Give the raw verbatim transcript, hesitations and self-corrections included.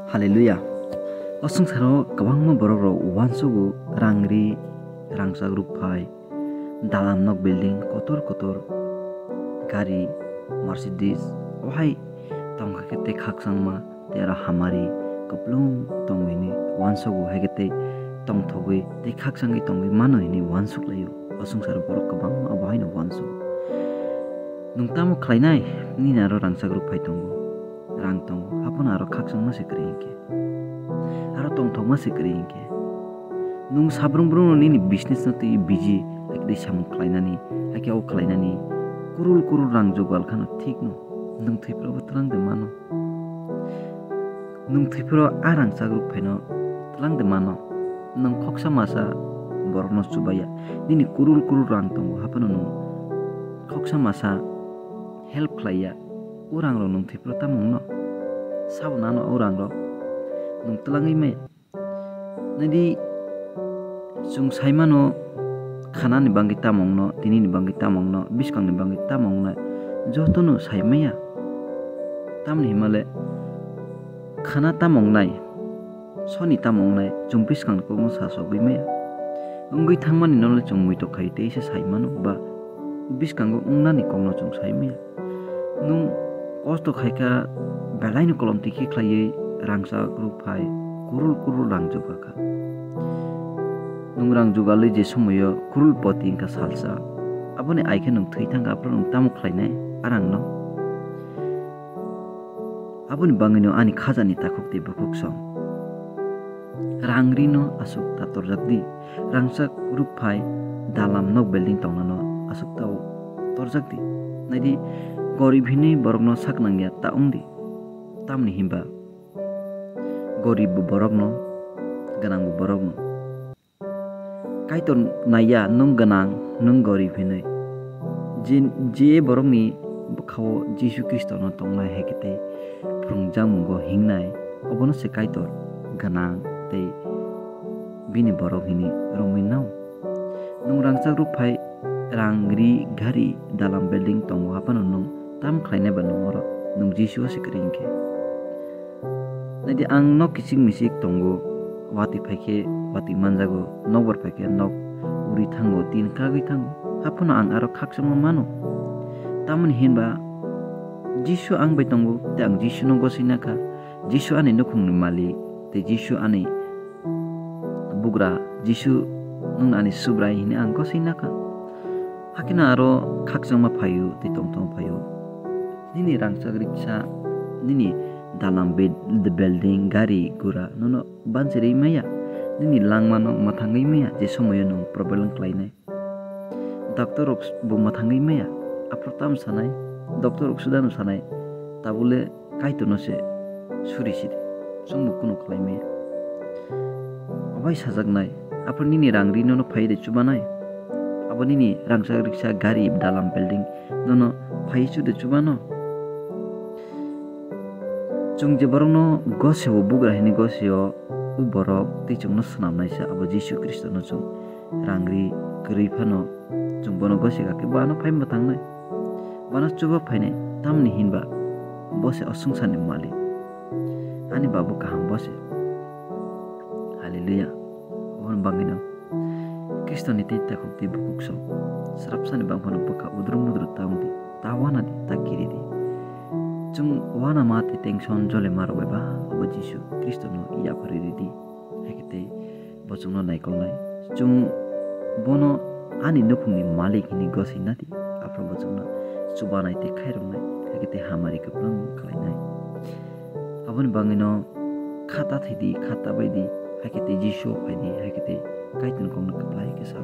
Hallelujah. O swngcharo kwbangma borok rok uansugo, rang ri, rangchak rukphai, dalam nok building, kotor kotor gari, Mercedes, ohai tongkha khe tei khakchangma tei aro hamari kwplung tongwi hwnwi uansugo, hai khe tei tongthogwi tei khakchangwi tongwi mano hwnwi uansuk laio. O swngcharo borok kwbangma abo haino uansugo. Nwng tamo khlainai? Nini aro rangchak rukphai tongo, rang tongo, haphano aro khakchangma se kwrwi hinkhe, aro tongthokma se kwrwi hinkhe. Nwng sabrung brungno nini business no twi busy, hakhe tei samung khlainani, hakhe o khlainani, kurul kurul rang jugal khano thikno, nwng thwiphrubo twlang de mano. Nwng thwiphro a rangchak rukphaino twlang de mano. Nwng khoksa masa borokno chubaya. Nini kurul kurul rang tongo, haphano nwng khoksa masa help khlaiya. O rangrok nwng thwiphro tamo wngno? Sabo nano o rangrok nwng twlangwi maya. Naidi, chwng saimano khanani bangwi tamo wngno, tinini bangwi tamo wngno, bwskangni bangwi tamo wngnai, jotono saimaya. Tamni himale khana tamo wngnai, soni tamo wngnai, chwng bwskangni kokno sa sogwi maya. Wngwi thangmani nole chwng muitok khai teisa saimano ba bwskango wngnani kokno chwng saimaya. Nwng kosto khaikha, belaino kolom twi khe khlaiwi rangchak rukphai kurul kurul rang jugakha. Nwng rang jugalwi je somoio kurul poti wngkha salsa, aboni aikhe nwng thwi thangkha, aphuru nwng tamo khlainai a rangno? Aboni bangwino ani khajani takhuk tei bukhuk song. Rang rino aswk ta torjak di, rangchak rukphai dalam nok building tongnano aswk ta torjak di. Naidi, gorib hinwi borokno sak nangya ta wng di, tamni himba gorib bo borokno, gwnang bo borokno. Kaitor naiya nwng gwnang, nwng gorib hinwi. Je, je borokni bwkhao Jisu Khristono tongnai hai khe tei phrwngjakmungo hingnai, obono se Kaitor gwnang tei bini borok hinwi romwi nao. Nwng rangchak rukphai, rang ri, gari, dalam building tongo, haphano nwng tam khlainai ba nwng oro nwng Jisu o se kwrwi hinkhe? Naidi, ang nok kichik michik tongo, watwi phai khe watwi manjago, nokbar phai khe nok uri thango, tin kagwi thango, haphano ang aro khakchangma mano. Tamoni hinba Jisu ang bai tongo, tei ang Jisuno gosoi nakha. Jisu ani nukhungni malik, tei Jisu ani bugra, Jisu nwng ani Subrai hinwi ang gosoi nakha. Hakheno aro khakchangma phaio tei tongthokma phaio. Nini rangchak riksa, nini dalam bed-, building, gari, gura nono banchirwi maya. Nini langmano mwthangwi maya, je somoio nwng problem khlainai. Doctor rok bo mwthangwi maya, aphuru tamo sanai, doctor rok sudano sanai, tabule Kaitorno se suri sidi, chwngbo kuno khlai maya. Obai sajaknai, aphuru nini rang ri nono phaiwi de chubanai? Abo nini rangchak riksa, gari, dalam, building nono phaiwi chu de chubano? Chwng je borokno gosio, bugra hinwi gosio, o borok tei chwngno swnamnaisa, abo Jisu Khristono chwng rang ri kwrwi phano chwng bono gosi kha khe bo ano phai mwtangnai. Bono chuba phainai, tamni hinba bo se o swngcharni malik. Ani Babu kaham bo se. Hallelujah. Oboni bagwino Khristoni tei takhuk tei bukhuk song srapsani bangphano bwkha udru mudru ta wng di, ta wana di, ta kiri di. Chwng uanama tei tension jole ma rwbai ba, obo Jisu Khristono yapharwi ridi. Hai khe tei bo chwngno naikolnai. Chwng bono ani nukhungni malik hinwi gosoi na di, aphuru bo chwngno chubanai tei khairoknai, hai khe tei hamari kwplwng khlainai. Aboni bagwino kha ta thai di, kha ta bai di, hai khe tei Jisu phai di, hai khe tei Kaitorni kokno kwplai khe sa.